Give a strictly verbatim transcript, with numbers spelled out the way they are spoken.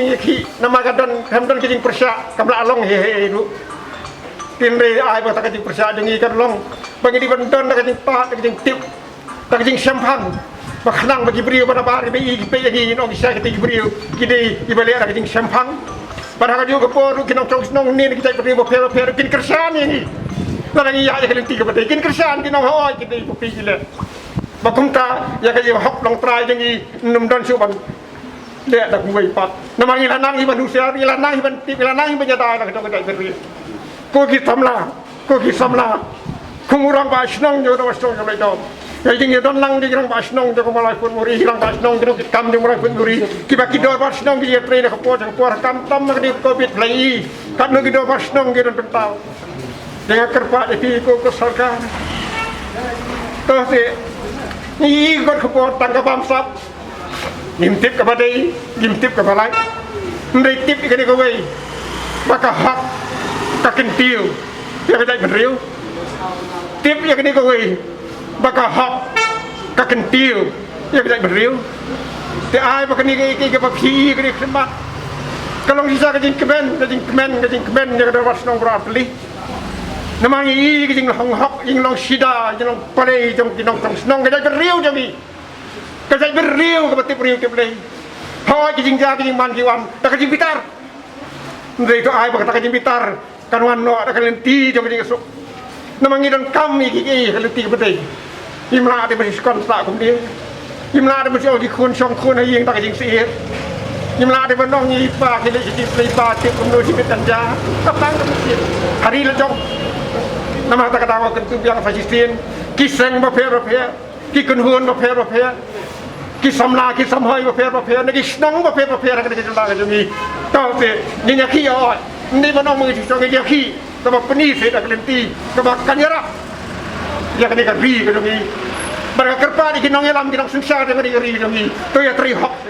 jingïakhih, namar ka don, kam don ka jingpyrshah, kam lah long hi hi ruh. Hynrei ai ba ta ka jingpyrshah jong ngi kan long ba ngi dei ban don da ka jingpah, da ka jingtip, da ka jingshemphang. Ba khnang ba ki briew ba na bar ba i ki peit ïa ngi, ngin ong ki sha kita ki briew ki dei kiba leh da ka jingshemphang. Bad ha kajuh ka por ruh ki nongshong shnong ne ki jaitbynriew bapher bapher kin kyrshan ïa ngi. Lada ngi ïaid ïa ka lynti kaba dei kin kyrshan, kin ong hooid ki dei, ba phi ki leh. Ba kumta ïa ka jinghok longtrai jong ngi ym don shuh ban leh da kumwei pat. Namar ngi la nang hi ban husiar, ngi la nang hi ban tip, ngi la nang hi ban ïada na ka jong ka jaitbynriew. Ko ki samla, ko ki samla, kum u rangbah shnong jong ka Dorbar Shnong jong Laitdom, ïa ka jingïadon lang jong ki rangbah shnong jong ka Mawlai Fort Meru, ki rangbah shnong jong ki kam jong Mawlai Fort Meru, kiba ki dorbar shnong ki ïatrei na ka por sha ka por, khamtam na ka dei ka Covid, la i katno ki dorbar shnong ki don pyntaw. Te nga kyrpad ïa phi ko, ko sorkar. To te ngi ïoh ïa ka khubor tang ka bamsap. Ngim tip kaba dei, ngim tip kaba lait. Hynrei tip ïa kane kawei, ba ka hok ka kyntiew ïa ka jaitbynriew. Tip ïa kane kawei, ba ka hok ka kyntiew ïa ka jaitbynriew. Te ai ba kane ka, ka, kaba phi ïa kane ka khyndiat ka long shisha ka jingkmen, ka jingkmen, ka jingkmen ïa ka Dorbar Shnong baroh artylli. Namar ngi i ka jinglong hok, jinglong shida, jinglong balei jong ki nongshong shnong, ka jaitbynriew jong ngi. Ka jaitbynriew kaba tip briew tip Blei. Hooid, ki jingjia ki jingman ki wan da ka jingbitar. Hynrei to ai ba kata ka jingbitar kan wan noh da ka lynti jong ka jingsuk. Namar ngi donkam ïa kiei kiei ha ka lynti kaba dei. Ngim lah te ban ïashong sah kumne. Ngim lah te ban ïashong ki khun shong khun ha ïing da ka jingsyier. Ngim lah te ban ong ïa i pa ki leh ki tip, leh i pa tip kumno shi bit kan jia. Ka tang ka mynsiem. Ha ri la jong. Namar kata ka daw kyntu biang sa shisien. Ki seng bapher bapher, ki kynhun bapher bapher, ki samla ki samhoi bapher bapher, na ki shnong bapher bapher ha kane ka jylla ka jong ngi. To te ngin ïakhih ïa ot. Ngi ban ong ma ngi shisha ngin ïakhih. Kaba pyni sha ka lynti kaba kan ïarap ïa kane ka ri ka jong ngi. Bad ka kyrpad ïa ki nongïalam ki nongsynshar jong kane ka ri ka jong ngi, to ïatrei hok.